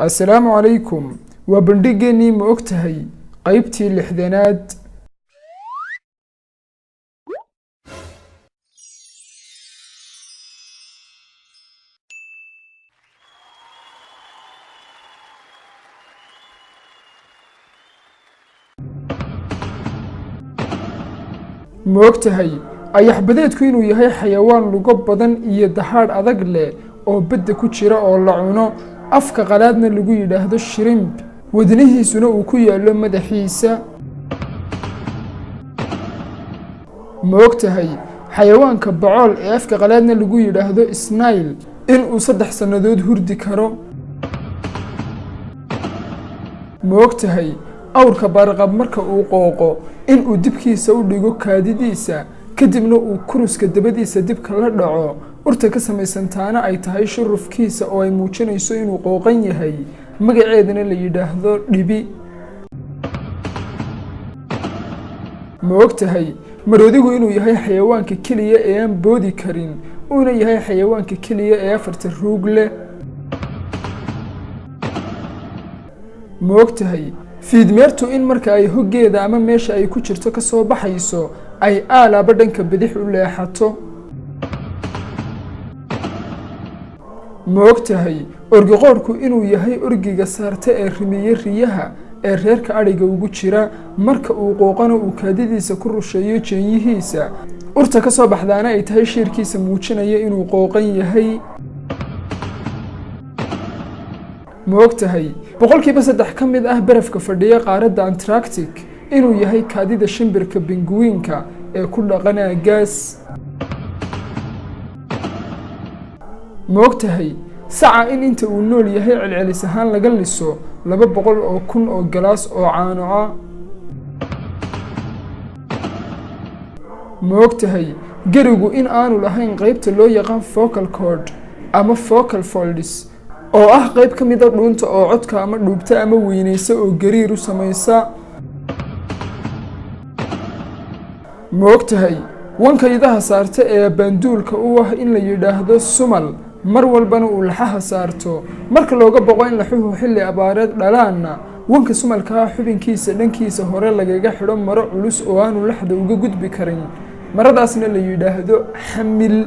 Assalaamu calaykum. Waa bandhigeennii Ma og tahay, qaybtii 60aad. Ma og tahay ayaxbadeedku inuu yahay xayawaan lugo badan iyo dahaadh adag leh oo badda ku jira oo la cuno, afka qalaadna lagu yidhaahdo shrimp, wadnihiisuna uu ku yaallo madaxiisa? Ma og tahay xayawaanka bacool ee afka qalaadna lagu yidhaahdo snail inuu 3 sannadood hurdi karo? Ma og tahay awrka baarqab marka uu qooqo inuu dibkiisa u dhigo kaadidiisa, kadibna uu kuruska dabadiisa dibka la dhaco, urta ka samaysantaana ay tahay shurufkiisa oo ay muujinayso inuu qooqan yahay, magaceedana la yidhaahdo dhibi? Ma og tahay maroodigu inuu yahay xayawaanka keliya ee aan boodi karin, uuna yahay xayawaanka keliya ee afarta ruug leh? Ma og tahay fiidmeertu in marka ay hoggeeda ama meesha ay ku jirto ka soo baxayso ay aalaaba dhanka bidix u leexato? Ma og tahay orgiqoorhku inuu yahay orgiga saarta ee rimiye riyaha ee reerka adhiga ugu jira, marka uu qooqana uu kaadidiisa ku rusheeyo jeenyihiisa, urta ka soo baxdaana ay tahay shiirkiisa muujinaya inuu qooqan yahay? Ma og tahay 3% ka mid ah barafka fadhiya qaaradda Antarctic inuu yahay kaadida shimbirka benguwiinka ee ku dhaqan aagaas? Ma og tahay saca in inta uu nool yahay celcelis ahaan laga liso 200,000 oo galaas oo caano ah? Ma og tahay gerigu in aanu lahayn qaybta loo yaqaan vocal cord ama vocal folds, oo ah qayb ka mida dhuunta oo codka ama dhuubta ama weyneysa oo gariir u samaysa? Ma og tahay wanka idaha saarta ee baanduulka u ah in la yidhaahdo sumal, mar walbana uu laxaha saarto, marka looga boqo in laxuhu xilli abaareed dhalaanna wanka sumalkaa xubinkiisa dhankiisa hore lagaga xidho maro culus oo aanu laxda uga gudbi karin, maradaasna la yidhaahdo xamil?